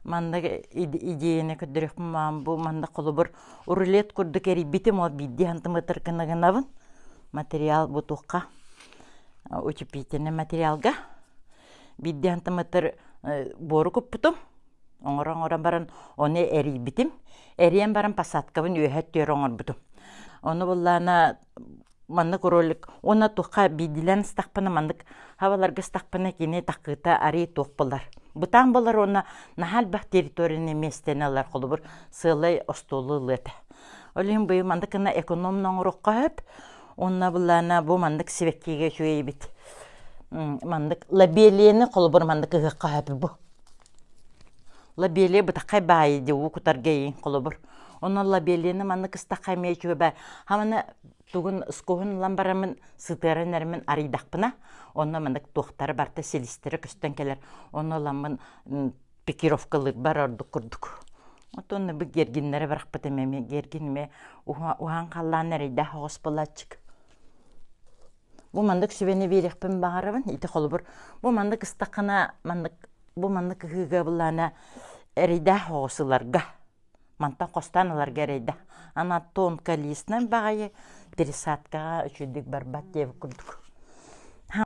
Маннык идеяны көрдөрүөхпүн баҕарабын. Бу маннык холобур рулет курдук эрийбитим, ол биирдии сантиметр гына гынабын. Материал бу туохха утеплительный материалга. Биирдии сантиметр буору куппутум. Оҥоро-оҥорон баран ону эрийбитим. Эрийэн баран посадкабын үөһэ өттүгэр оҥорбутум. Ону буллаана маннык ролик уонна туохха биирдиилээн ыстахпына маннык хабаларга ыстахпына кини такыыта арый туох буолар. Бытаан буолар уонна наһаа элбэх территорияны миэстэни ылар холобур сыалай остуолу ылыа этэ. Ол иһин быйыл маннык гына экономно оҥоруохха сөп. Уонна былаана бу маннык сибэккигэ үчүгэй эбит. Маннык лабелияны холобур маннык ыһыахха сөп бу. Лабелия бытаххай баайы дии уу кутарга иин холобур. Онон лабелияны маннык ыстахха эмиэ үчүгэй баа. Хаманы тугун скоһун ылан бараммын сытыаран эримин арыйдахпына, онно маннык туохтара барыта силистэрэ көстөн кэлэр. Онно ыламмын пикировкалыырбар ордук курдук. Отон бу гергиннэри барахпытым эмиэ гергин эмиэ уһаан халлаан эрэйдээх оҕус буолааччык. Бу маннык сүбэни биэриэхпин баҕарабын. Ити холобур, бу маннык ыстаххына маннык бу маннык ыһыыга былаана эрэйдээх оҕус ыларга мантан хостоон ыларга эрэйдээх. Ана тонко листнай баҕайы пересадкаҕа үчүгдүк барбат диэбит курдук.